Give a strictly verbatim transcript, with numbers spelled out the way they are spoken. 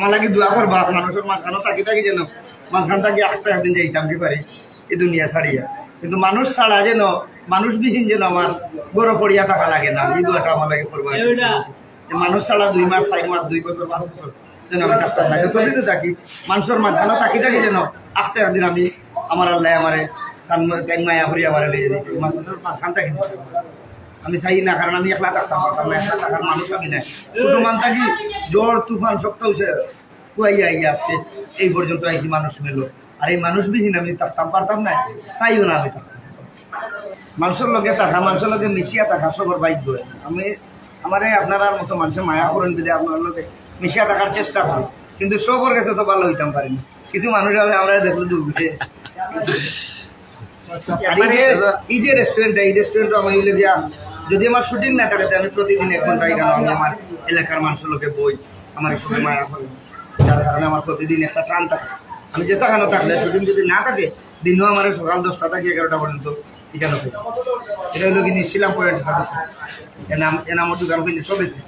আমার লাগি দোয়া করবা, মানুষর মাঝখানো থাকি থাকি যেন মাঝখান থাকি আখতা একদিন যাইতাম কি পারি এই দুনিয়া ছাড়িয়া। কিন্তু মানুষ ছাড়া যেন, মানুষবিহীন যেন আমার ঘরো পড়িয়া থাকা লাগে না, এই দোয়াটা আমার লাগি করবা। যে মানুষ ছাড়া দুই মাস, চার মাস, দুই বছর, পাঁচ বছর যেন আমি থাকতাম না, যতদিন থাকি মানুষর মাঝখানো থাকি থাকি যেন আখতা একদিন আমি, আমার আল্লাহ আমারে তান মা-, তান মায়া করি আমারে লইয়া দিতে, মানুষর মাঝখান থাকি। আমি চাই না, কারণ আমি একলা থাকতাম পারতাম না, একলা থাকার মানুষ আমি না। ছোট মান থাকি ঝড় তুফান সব তো উঠে খুয়াইয়া আইয়া আজকে এই পর্যন্ত আইছি মানুষ মেলো। আর এই মানুষবিহীন আমি থাকতাম পারতাম না, চাইও না আমি থাকতাম। মানুষর লগে থাকা, মানুষর লগে মিশিয়া থাকা সবর ভাগ্য। আমি, আমারে আপনারার মতো মানুষে মায়া করেন যদি আপনার লগে মিশিয়া থাকার চেষ্টা করি, কিন্তু সবর কাছে তো ভালো হইতাম পারি না। কিছু মানুষ আছে আমরা দেখলে দুর্গুণে। আর এই যে, এই যে রেস্টুরেন্ট, এই রেস্টুরেন্ট আমার হইলে গিয়া, যদি আমার শুটিং না থাকে, তো আমি প্রতিদিন এক ঘন্টা এখানে আমি আমার এলাকার মানুষের লগে বই, আমার সবাই মায়া করে, যার কারণে আমার প্রতিদিন একটা টান থাকে। আমি যে সেখানে থাকলে শুটিং যদি না থাকে, দিনও আমার সকাল দশটা থেকে এগারোটা পর্যন্ত এখানে থাকি। এটা হলো কি নিশ্চিলাম পয়েন্ট, এনাম, এনামর দোকান হইলে সব আছে।